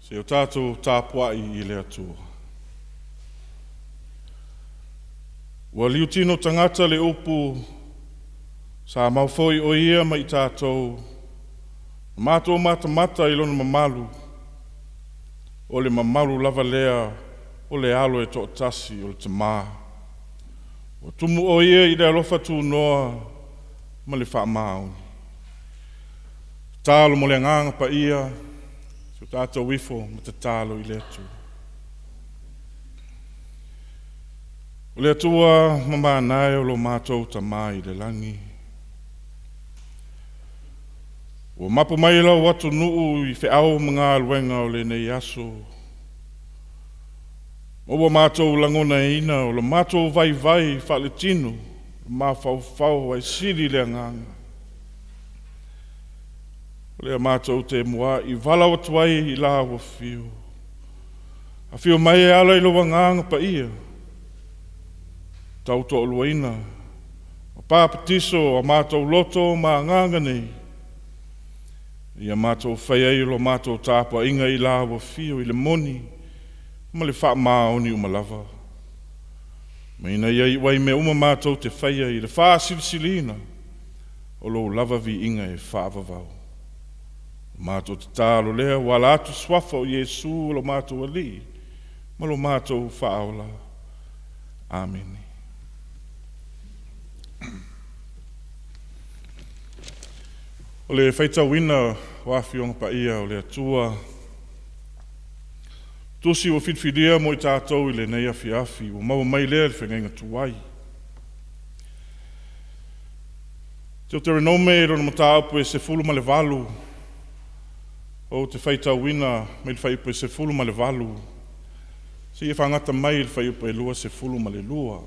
Se o tatou tapuai i le Atua. Ua liutino tagata le upu, sa mau foi o ia ma i tatou, matou matamata i lona mamalu, o le mamalu lava lea o le alo e toatasi o le Tamā. Ua tumu o ia i le alofa tunoa ma le faamaoni. Tatalo mo le agaga paia, so tatou ifo ma tatalo i le Atua. O le Atua mamana e o lo matou Tamā i le lagi, ua mapu mai lau atunuu i feau ma galuega o lenei aso, ma ua matou lagonaina o le matou vaivai faaletino, mafaufau ae sili le agaga. O lea matou te muai valaau atu ai i la ua afio. Afio mai e ala i lou agaga paia, tautoaluaina, ma papatiso a matou loto ma agaga nei, ia matou fai ai lo matou tapuaiga i la ua afio i le moni ma le faamaoni uma lava. Ma ina ia iu ai mea uma matou te faia i le faasilisiliina o lou lava viiga e faavavau. Matou tatalo lea ua ala atu suafa o Iesu lo matou Alii ma lo matou Faaola. Amene. O le faitauina o Afioga Paia o le Atua, tusi ua filifilia mo i tatou i lenei afiafi, ua maua mai lea i le feagaiga tuai. Teuteronome lona mataupu e 18, ou te faitauina mai le fuaiupu e 18, seia faagata mai le fuaiupu e 22.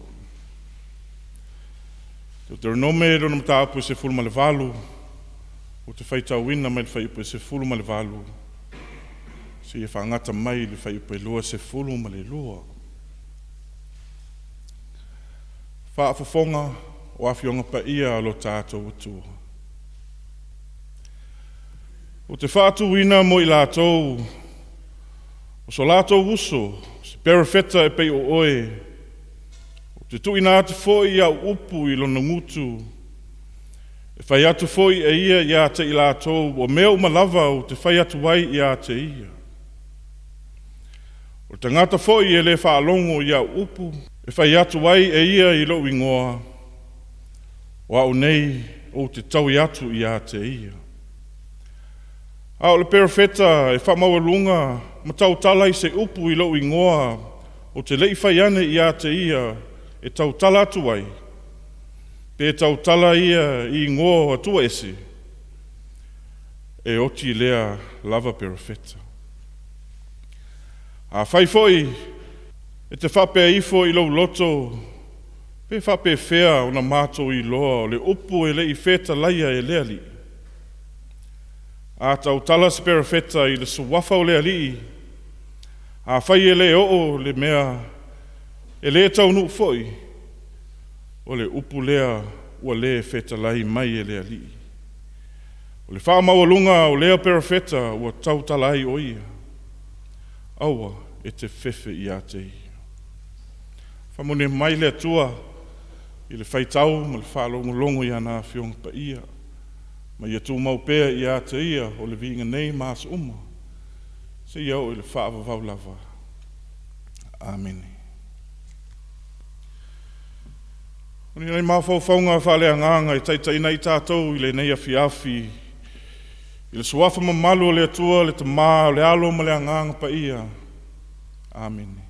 Teuteronome lona mataupu e 18, ou te faitauina mai le fuaiupu e 18, seia faagata mai le fuaiupu e 22. Faafofoga o Afioga Paia a lo tatou Atua. Ou te faatuina mo i latou, o so latou uso, se perofeta e pei o oe, ou te tuuina atu foi au upu i lona gutu, e fai atu foi e ia ia te i latou o mea uma lava ou te fai atu ai ia te ia. O le tagata foi e le faalogo i au upu, e fai atu ai e ia i lou igoa, o au nei ou te taui atu ia te ia. A o le perofeta e faamaualuga ma tautala i se upu i lou igoa, ou te le i fai ane ia te ia e tautala atu ai, pe tautala ia i igoa o atua ese, e oti lea lava perofeta. A fai foi e te faapea ifo i lou loto, pe faapefea ona matou iloa o le upu e le i fetalaia e le Alii? A tautala se perofeta i le suafa o le Alii, a fai e le oo le mea, e le taunuu foi, o le upu lea ua le fetalai mai e le Alii. O le faamaualuga o lea perofeta ua tautala ai o ia. Aua e te fefe ia te ia. Faamanuia mai le Atua i le faitau ma le faalogologo i ana Afioga Paia, ma ia tumau pea ia te ia o le viiga nei ma aso uma, seia oo i le faavavau lava. Amene. O ni nai mafaufauga faaleagaga e taitaiina ai tatou i lenei afiafi, i le suafa mamalu o le Atua, le Tama, o le Alo ma le Agaga Paia. Amene.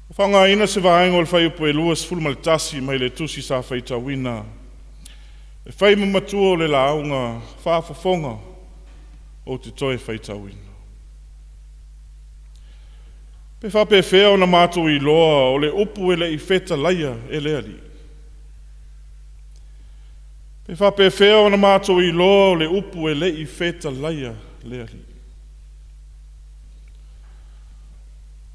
Ua faaaogaina se vaega o le fuaiupu e 21 mai le tusi sa faitauina e fai ma matua o le lauga faafofoga ou te toe faitauina. Pe faapefea ona matou iloa o le upu e le i fetalaia e le Alii? Pe faapefea ona matou iloa o le upu e le i fetalaia le Alii?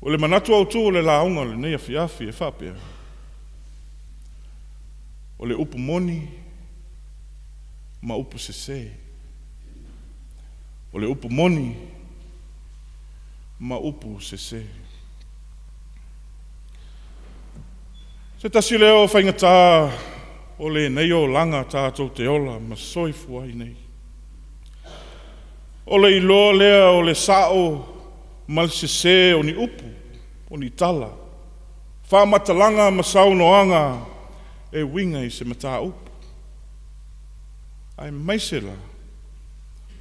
O le manatu autu o le lauga o lenei afiafi e faapea, o le upu moni ma upu sese. O le upu moni ma upu sesē. Se tasi lea o faigata o lenei olaga tatou te ola ma soifua ai nei, o le iloa lea o le sao ma le sesē o ni upu, o ni tala, faamatalaga ma saunoaga e uiga i se mataupu, aemaise la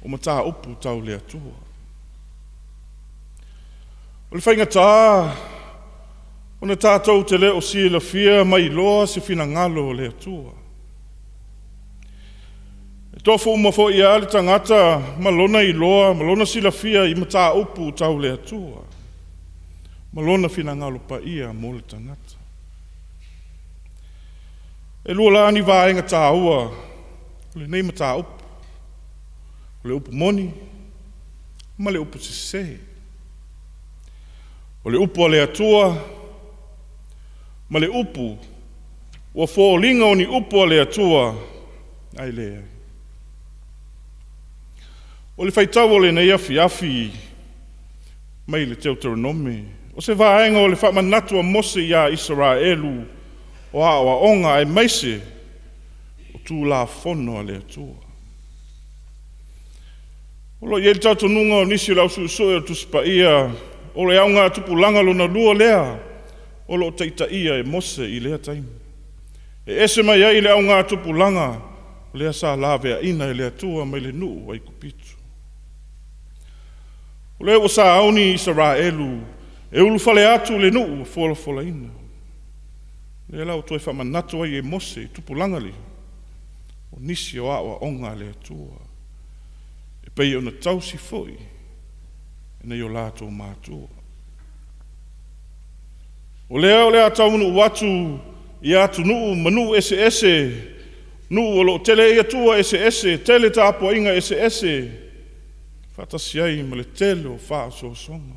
o mataupu tau le Atua. O le faigata ona tatou te le o silafia ma iloa se finagalo o le Atua. E tofu uma foi lava le tagata ma lona iloa ma lona silafia i mataupu tau le Atua, ma lona finagalo paia mo le tagata. E lua la ni vaega taua o lenei mataupu, o le upu moni ma le upu sese. O le upu a le Atua ma le upu ua foliga o ni upu a le Atua ae leai. O le faitau o lenei afiafi mai le Teuteronome, o se vaega o le faamanatu a Mose ia Isaraelu o aoaoga aemaise o Tulafono a le Atua. O lo o i ai le talitonuga o nisi o le au suesue o le Tusi Paia, o le augatupulaga lona lua lea o lo o taitaia e Mose i lea taimi. E ese mai ai le augatupulaga lea sa laveaina e le Atua mai le nuu o Aikupito. O lea ua sauni Isaraelu e ulufale atu i le nuu ua folafolaina. O lea la ua toe faamanatu ai e Mose i tupulaga nei, o nisi o aoaoga a le Atua, e pei ona tausi foi e nai o latou matua. O lea o le a taunuu atu i atunuu ma nuu eseese, nuu o lo o tele ai atua eseese, tele tapuaiga eseese, faatasi ai ma le tele o faaosoosoga.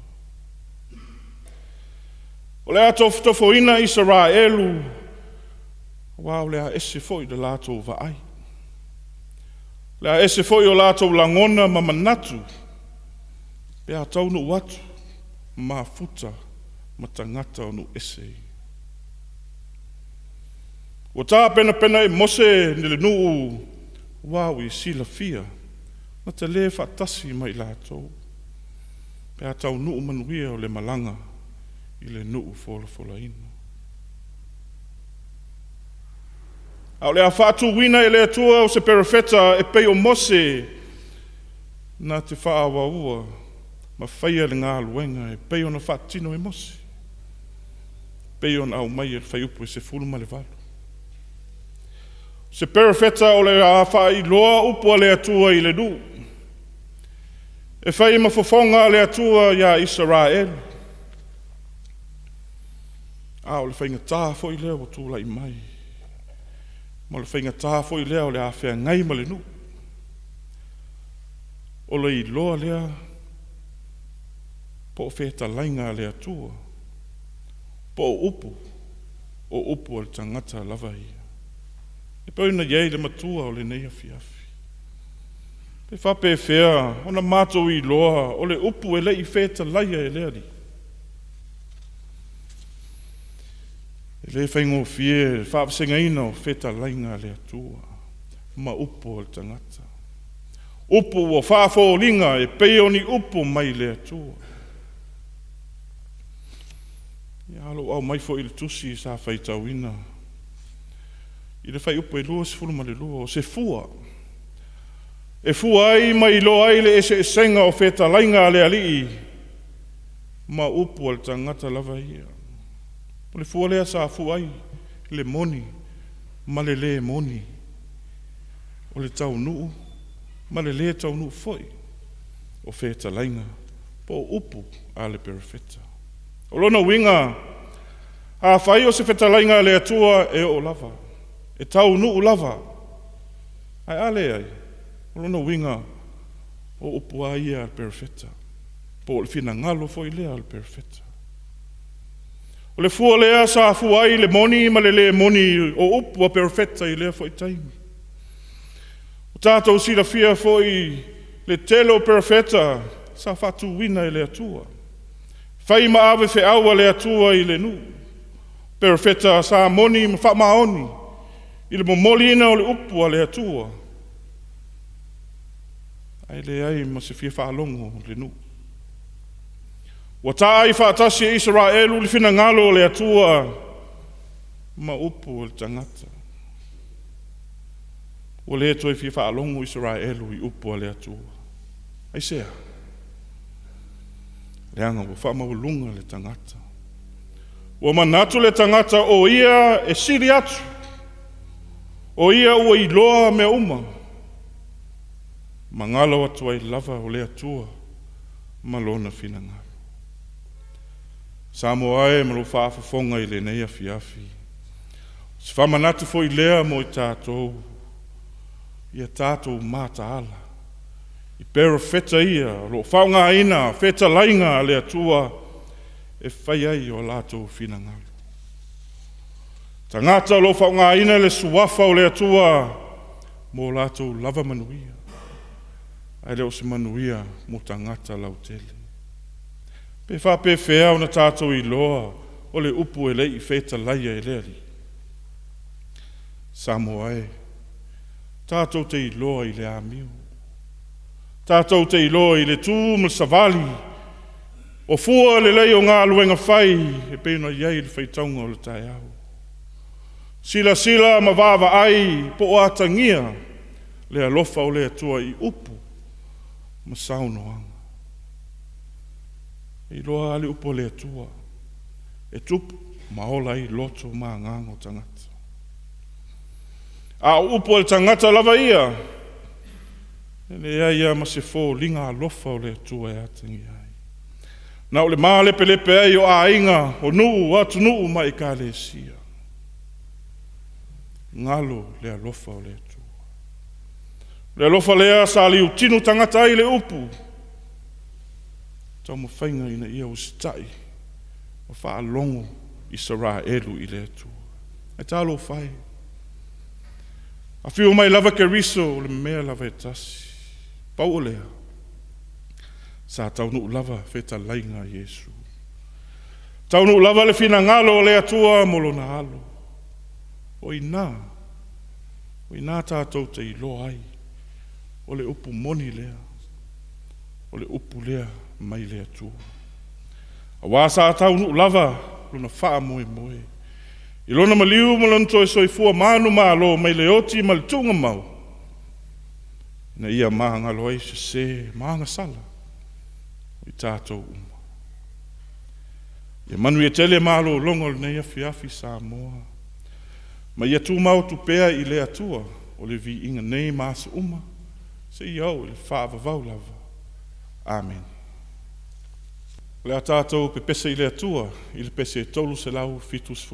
O le a tofotofoina Isaraelu, aua o le a ese foi le latou vaai, o le a ese foi o latou lagona ma manatu pe a taunuu atu mafuta ma tagata o nuu ese. Ua tapenapena e Mose le nuu aua ua ia silafia na te le faatasi ma i latou pe a taunuu manuia le malaga i le nuu folafolaina. A o le a faatuina e le Atua o se perofeta e pei o Mose na te faaauaua ma faia le galuega e pei ona faatino e Mose, e pei ona aumai e le Fuaiupu 18. Se perofeta o le a faailoa upu a le Atua i le nuu, e fai ma fofoga o le Atua ia Isaraelu. A o le faigata foi lea ua tulai mai, ma o le faigata foi lea o le a feagai ma le nuu, o le iloa lea po o fetalaiga a le Atua, po o upu, o upu a le tagata lava ia. E pei ona i ai le matua o lenei afiafi. Pe faapefea ona matou iloa o le upu e le i fetalaia e le Alii? E le faigofie le faavasegaina o fetalaiga a le Atua ma upu a le tagata. Upu ua faafoliga e pei o ni upu mai le Atua. Ia, o lo o aumai foi i le tusi sa faitauina i le fuaiupu e 22, o se fua e fua ai ma iloa ai le eseesega o fetalaiga a le Alii ma upu a le tagata lava ia. O le fua lea sa fua ai le moni ma le lē moni, o le taunuu ma le lē taunuu foi o fetalaiga po o upu a le Perofeta. O lona uiga, afai o se fetalaiga a le Atua, e oo lava, e taunuu lava. Ae a leai, o lona uiga, o upu lava ia a le Perofeta, po o le finagalo foi lea o le Perofeta. O le fua lea sa fua ai le moni ma le lē moni o upu a Perofeta i lea foi taimi. Ua tatou silafia foi le tele o perofeta sa faatuina e le Atua. Fai ma ave feau a le Atua i le nuu. Perofeta sa moni ma faamaoni i le momoliina o le upu a le Atua. Ae leai ma se fia faalogo o le nuu. Ua taai faatasi e Isaraelu le finagalo o le Atua ma upu o le tagata. Ua le toe fia faalogo Isaraelu i upu a le Atua. Aisea? Leaga ua faamaualuga le tagata. Ua manatu le tagata o ia e sili atu, o ia ua iloa mea uma, magalo atu ai lava o le Atua ma lona finagalo. Samoa e ma lou faafofoga i lenei afiafi, o se faamanatu foi lea mo i tatou, ia tatou mataala i perofeta ia o lo o faaaogaina fetalaiga a le Atua e fai ai o latou finagalo. Tagata o lo o faaaogaina le suafa o le Atua mo latou lava manuia, ae le o se manuia mo tagata lautele. Pe faapefea ona tatou iloa o le upu e le i fetalaia e le Alii? Samoa e, tatou te iloa i le amio, tatou te iloa i le tu ma le savali, o fua lelei o galuega fai e pei ona i ai le faitauga o le taeao. Silasila ma vaavaai po o atagia le alofa o le Atua i upu ma saunoaga. E iloa lava le upu a le Atua, e tupu ma ola ai loto ma agaga o tagata. A o upu a le tagata lava ia, e leai lava ma se foliga alofa o le Atua e atagia ai. Na o le malepelepe ai o aiga, o nuu, o atunuu ma ekalesia. Galo le alofa o le Atua. O le alofa lea sa liutinu tagata ai i le upu, taumafaiga ina ia usitai ma faalogo Isaraelu i le Atua. Ae talofa e, afio mai lava Keriso o le mea lava e tasi. Pau o lea, sa taunuu lava fetalaiga a Iesu. Taunuu lava le finagalo o le Atua mo lona alo. O i ina tatou te iloa ai, o le upu moni lea, o le upu lea mai le Atua. Aua sa taunuu lava lona faamoemoe i lona maliu ma lona toe soifua manumalo mai le oti ma le tuugamau, ina ia magalo ai sese ma agasala o i tatou uma. Ia manuia tele malologa o lenei afiafi Samoa, ma ia tumau atu pea i le Atua o le viiga nei ma aso uma, seia oo i le faavavau lava. Amene. O le a tatou pepese i le Atua i le pese 371.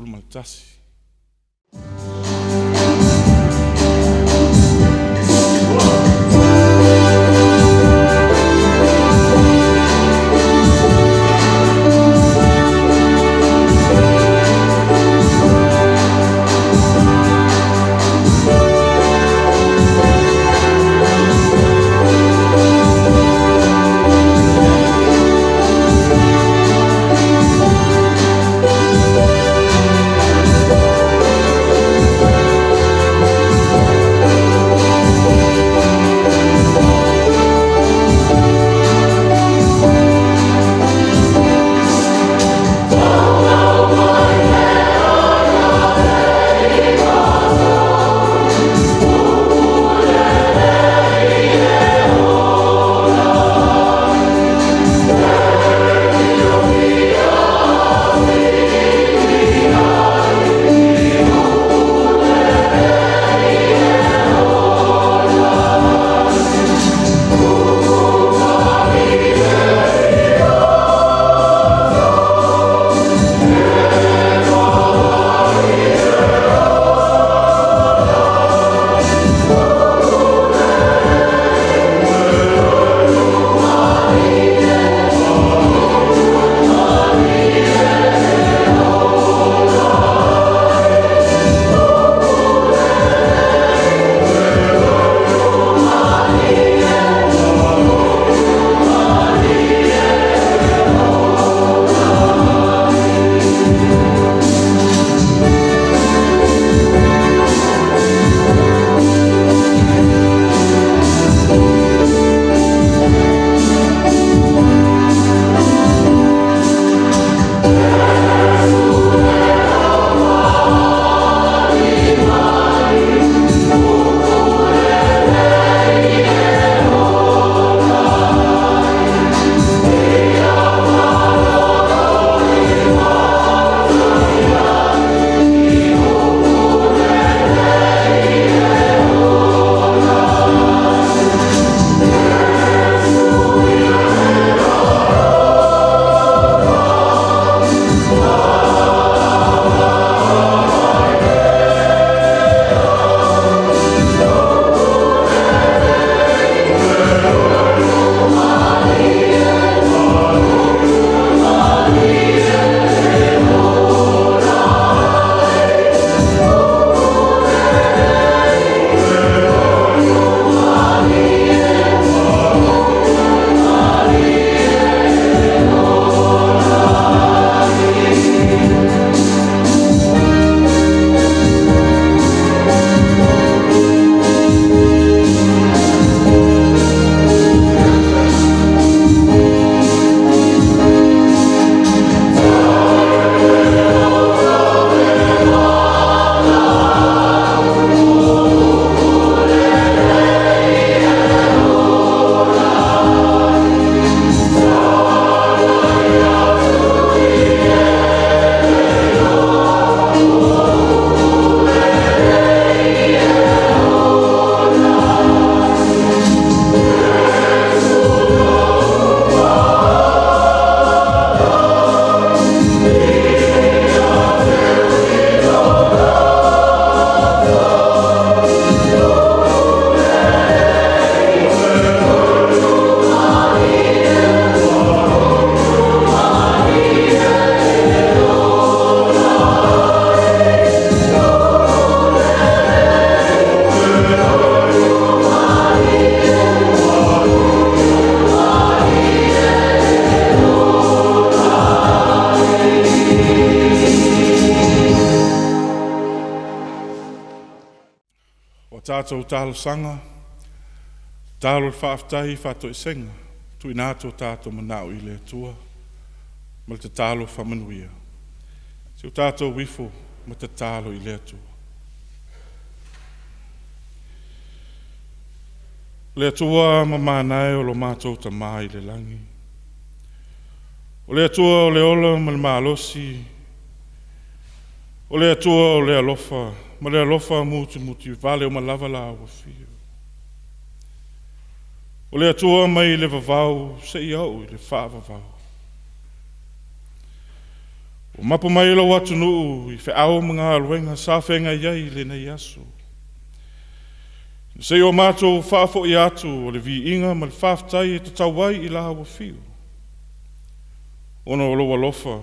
Tatou talosaga, tatalo le faafetai, faatoesega, tuuina atu o tatou manao i le Atua ma le tatalo faamanuia. Se o tatou ifo ma tatalo i le Atua. Le Atua ma manae o lo matou Tamā i le lagi. O le Atua o le ola ma le malosi, o le Atua o le alofa, ma le alofa mutimuti vale uma lava la ua fio. O le Atua mai le vavau seia oo i le faavavau. Ua mapu mai lou atunuu i feau ma galuega sa feagai ai i lenei aso. Se i o matou faafoi atu o le viiga ma le faafetai e tatau ai i la ua fiu, ona o lou alofa,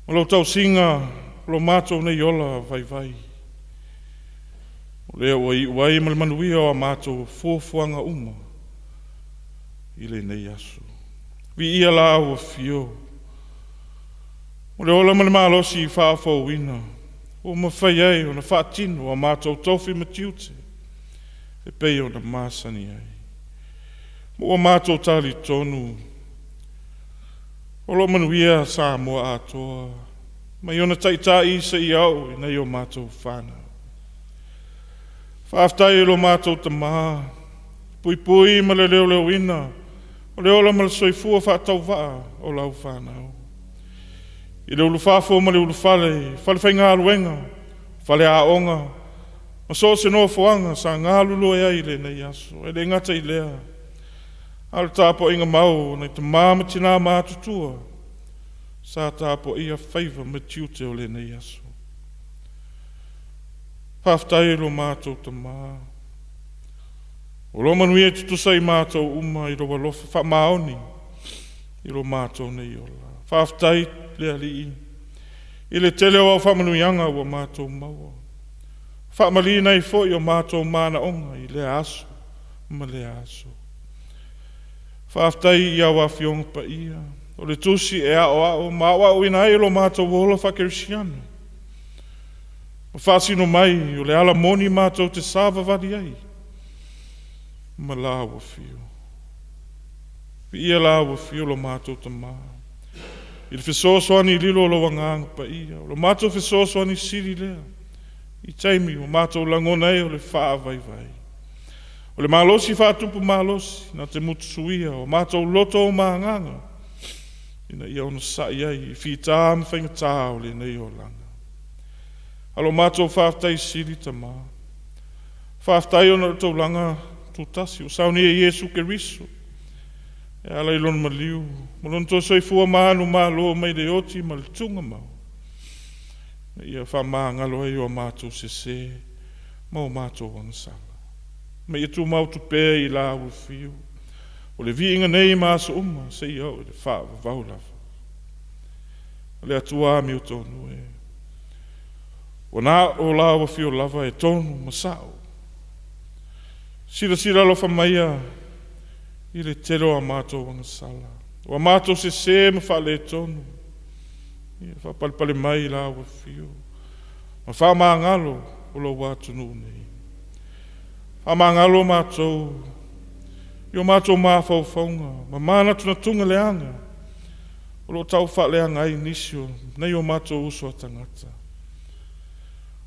o lou tausiga o lo matou nei ola vaivai. O lea ua iu ai ma le manuia o a matou fuafuaga uma i lenei aso. Viia la ua fio, o le ola ma le malosi faafouina, ua mafai ai ona faatino a matou tofi ma tiute, e pei ona masani ai. Ma ua matou talitonu, o lo o manuia Samoa atoa, mai ona taitai seia oo i nai o matou fanau. Faafetai i lo matou Tamā, puipui ma le leoleoina, o le ola ma le soifua faatauvaa o lau fanau. I le ulufafo ma le ulufale, falefaigaluega, faleaoga, ma so o se nofoaga sa galulue ai i lenei aso. E le gata i lea, a o le tapuaiga mau a nai tama ma tina matutua sa tapuaia faiva ma tiute o lenei aso. Faafetai i lo matou Tamā, o lo manuia tutusa i matou uma i lou alofa faamaoni i lo matou nei ola. Faafetai le Alii i le tele o au faamanuiaga ua matou maua, faamaliina ai foi o matou manaoga i lea aso ma lea aso. Faafetai i au Afioga Paia, o le tusi e aoao ma aoaoina ai lo matou ola faakerisiano, ma faasino mai o le ala moni matou te savavali ai ma la ua fio. Viia la ua fio lo matou Tamā, i le fesoasoani lilo o lou Agaga Paia, o lo matou fesoasoani sili lea, i taimi ua matou lagona ai o le faavaivai. O le malosi faatupu malosi na te motusia o matou loto ma agaga, ina ia onosai ai i fita ma faigata o lenei olaga. A o lo matou faafetai sili Tamā, faafetai ona o le taulaga tutasi ua saunia e Iesu Keriso e ala i Lona maliu ma Lona toe soifua manumalo mai le oti ma le tugamau, ina ia faamagalo ai o matou sese ma o matou agasala. Ma ia tumau pea i la ua fiu, o le viiga nei ma aso uma seia oo i le faavavau lava. O le Atua amiotonu e, ua na o la ua fio lava e tonu ma sao. Silasila alofa maia i le tele o a matou agasala, ua matou sese ma faaletonu, ia faapalepale mai i la ua fio, ma faamagalo o lou atunuu nei. Faamagalo matou i o matou mafaufauga ma manatunatuga leaga o lo o tau faaleaga ai nisi o nai o matou uso a tagata.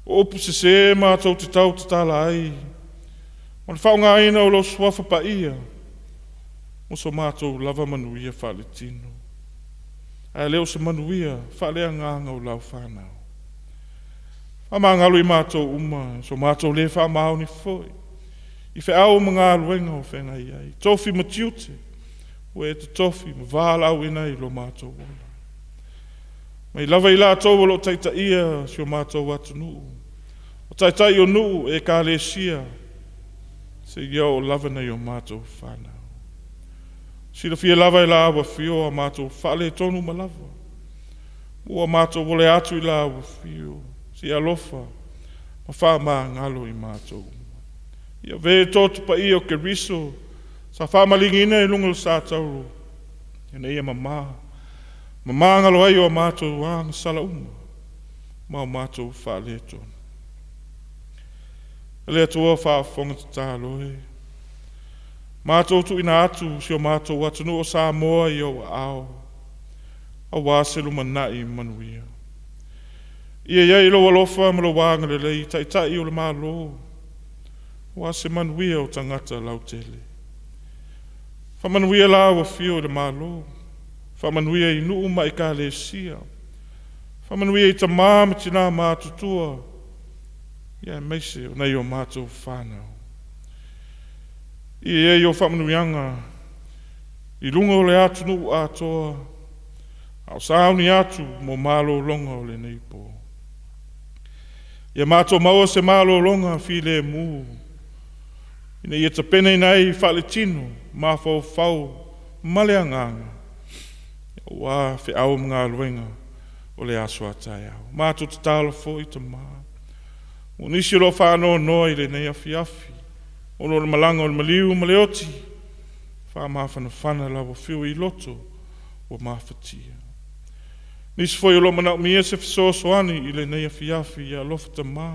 O upu sese matou te tautatala ai, o le faaaogaina o lou Suafa Paia mo so matou lava manuia faaletino, ae le o se manuia faaleagaga o lau fanau. Faamagalo i matou uma i so matou le faamaoni foi i feau ma galuega o feagai ai, tofi ma tiute ua e totofi ma valaauina ai lo matou ola. Mai lava i latou o lo o taitaia si o matou atunuu, o taitai o nuu, ekalesia, seia oo lava i nai o matou fanau. Silafia lava e la ua afio a matou faaletonu uma lava, ua matou ole atu i la ua afio, se i alofa ma faamagalo i matou uma. Ia avea toto paia o Keriso sa faamaliliina i luga o le satauro, ina ia mama, mamagalo ai o matou agasala uma ma o matou faaletonu. E le Atua faafofoga tatalo e, matou tuuina atu si o matou atunuu o Samoa i ou aao, auā se lumanai manuia. Ia i ai lou alofa ma lou agalelei i Taitai o le Malo, auā se manuia o tagata lautele. Faamanuia lau afio i le Malo, faamanuia i nuu ma ekalesia, faamanuia i tamā ma tinā matutua, ia aemaise o nai o matou fanau. Ia i ai o faamanuiaga i luga o le atunuu atoa, a o sauni atu mo malologa o lenei po. Ia matou maua se malologa filemu, ina ia tapenaina ai faaletino, mafaufau ma le agaga, aua feau ma galuega o le aso a taeao. Matou tatalo foi Tamā, mo nisi o lo o faanoanoa i lenei afiafi ona o le malaga o le maliu ma le oti, faamafanafana lau Afio i loto ua mafatia. Nisi foi o lo o manaomia se fesoasoani i lenei afiafi, ia alofa Tamā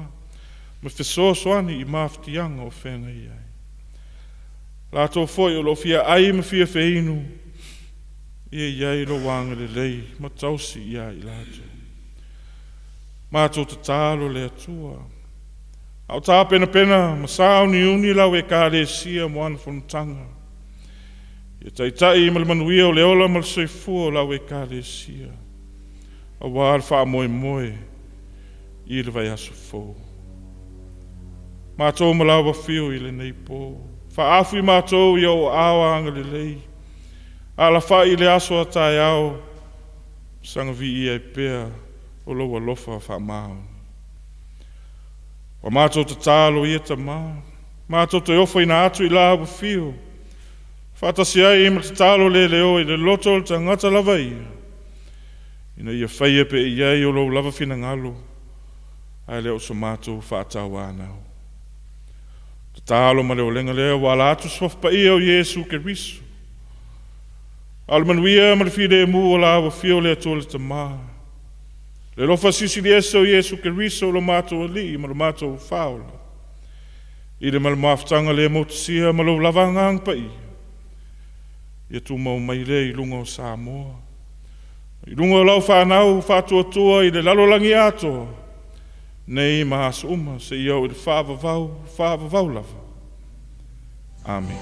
ma fesoasoani i mafatiaga o feagai ai. Latou foi o lo o fia ai ma fia feinu, ia i ai lou agalelei ma tausi ia i latou. Matou tatalo le Atua, a o tapenapena ma sauniuni lau Ekalesia mo ana fonotaga, ia taitai ma le manuia o le ola ma le soifua o lau Ekalesia, aua le faamoemoe i le vaiaso fou. Matou ma lau afio i lenei po, faaafu i matou i ou aao agalelei, alafai i le aso a taeao, saga viia ai pea o lou alofa faamaoni. Ua matou tatalo ia Tamā, matou te ofoina atu i lau afio, faatasi ai ma tatalo le leoa i le loto o le tagata lava ia, ina ia faia pea i ai o lou lava finagalo, ae le o so matou faatauanau. Tatalo ma le olega lea ua ala atu le Suafa Paia o Iesu Keriso. A o le manuia ma le filemu o lau afio le Atua le Tamā, le alofa silisili ese o Iesu Keriso lo matou Alii ma lo matou Faaola, i le ma le mafutaga le motusia ma lou lava Agaga Paia, ia tumau mai lea i luga o Samoa, i luga o lau fanau faatuatua i le lalolagi atoa, nei ma aso uma seia oo i le faavavau, faavavau lava. Amene.